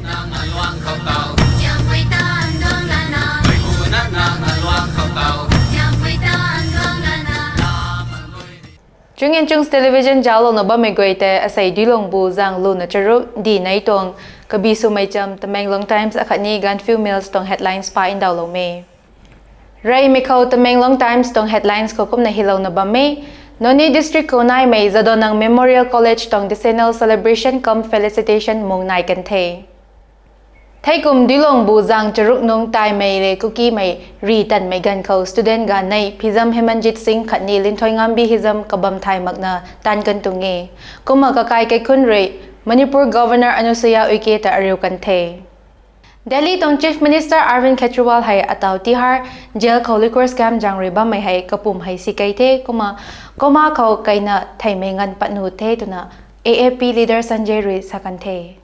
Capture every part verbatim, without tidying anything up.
Nang aluang khou tau, Siampui tan duang lana. Mei pu na nang aluang khou tau, Siampui tan duang lana. Chunginchungs Television zauclouna bammei guay tei asei Duilongbu zang luna charuk di nei tuang kabi swmei cham Tamenglong Times akhatni Gaanphiu Mail tuang headlines pa ndauhlou me. Reymei khou Tamenglong Times tuang headlines khou kumna hilouna bam e. Noney District khou naimei Jadonang Memorial College tuang decennial celebration cum felicitation mung nai kan the. Theikum Duilongbu zang charuk nung Taimei le Kukimei ri tanmei ganv khou student ganv nei Phizam Hemanjit Singh khatni Linthoingambi Hizam kabam thay makna tan kan tuang e. Kumna kakai kaikhunc rui Manipur Governor Anusuiya Uikey ta ariu kan the. Delhi tuang Chief Minister Arvind Kejriwal hei ataw Tihar jail khou liquor scam zaeng rui bammei hei kapum hei sikei the kumna coma khou kaina theimei nganv pat nuh the twna A A P leader Sanjay rui sa kan the.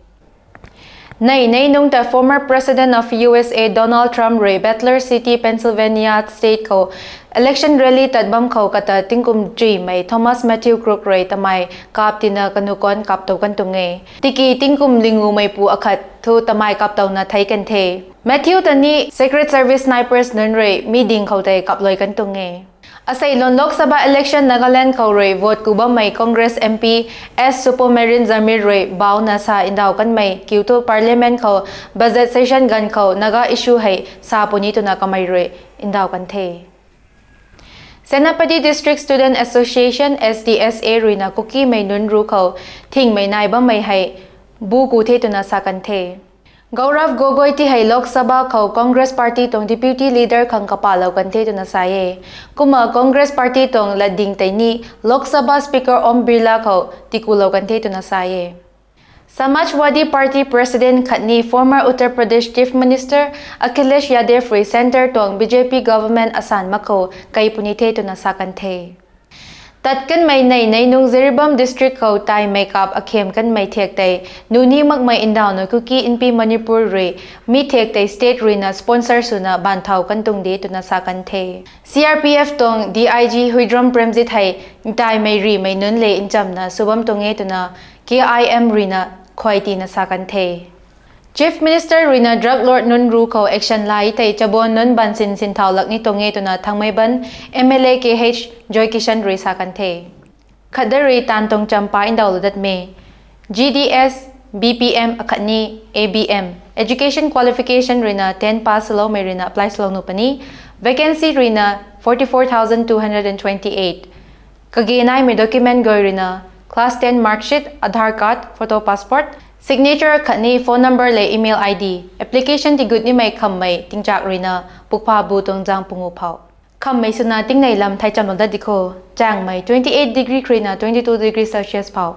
Nei nei nungc ta former President of U S A Donald Trump rui Butler City, Pennsylvania State khou election rally tat bam khou kata tingkum chuimei Thomas Matthew Crook rui tamei kap tina kanu kan kap tow kan tuang e. Tiki tingkum lingumeipu akhat thu tamei kap towna thei kan the. Matthew ta ni Secret Service snipers nunc rui mi ding khou tei kaplou kan tuang e. Asei lon Lok Sabha election Nagaland khou rui vote ku bammei Congress M P S Supomarian Jamir rui bauna sa ndauh kanmei kiu thu Parliament khou budget session ganv khou Naga issue hei sa puni twna kamei rui ndauh kan the. Senapati District Student Association S D S A ruina Kukimei nunc ruc khou thingmei nai bammei hei bu ku the twna sa kan the. Gaurav Gogoi ti hei Lok Sabha khou Congress Party tuang Deputy Leader khang kapalou kan the twna sa e. Kumna Congress Party tuang latding tei ni Lok Sabha Speaker Om Birla khou tikulou kan the twna sa e. Samajwadi Party President khatni former Uttar Pradesh Chief Minister Akhilesh Yadav rui Centre tuang B J P government asan mak khou kai puni the twna sa kan the. Tat kanmei nei nei nung Jiribam District khou taimei kap akhem kanmei thiak tei nuni makmei ndauhna Kuki Inpi Manipur rui mi thiak tei state ruina sponsor swna baanthau kan tuang de twna sa kan the. C R P F tuang D I G Huidrom Premjit hei ntaimei rimei nunc le nchamna sw bam tuang e twna K I M ruina khuay tina sa kan the. Chief Minister ruina drug lord nunc ruc khou action lai thei chaban nunc baansin sinthau lak ni tuang e twna Thangmeiband M L A K H Joykishan rui sa kan the. Khatdat rui taanv tuang cham pa ndauhlou datmei G D S, B P M akhatni A B M education qualification ruina ten pass swloumei ruina apply swlou nuh puni. Vacancy ruina forty-four thousand two hundred and twenty-eight. Kage naimei document guay ruina class ten mark sheet, Aadhaar card, photo passport, signature khatni phone number le email I D. Application tigut nimei khammei tingchak ruina pukpha bu tuang zaeng pungu phou. Khammei swna tingnei lam thei chamlou dat di kho. Chaengmei twenty-eight degree kharuina twenty-two degree Celsius phou.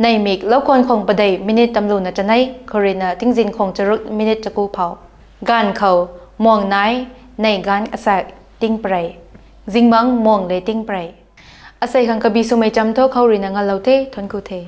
Neimik loukhwan khwang padeih minute tamluna chanei kharuina tingzin khwang charuk minute chaku phou. Gaanv khou muang nai, nei gaanv asaekc ting parei. Zingbangc muang le ting parei. Asei khang kabi swmei cham thu khou ruina ngalou the, thuancku the.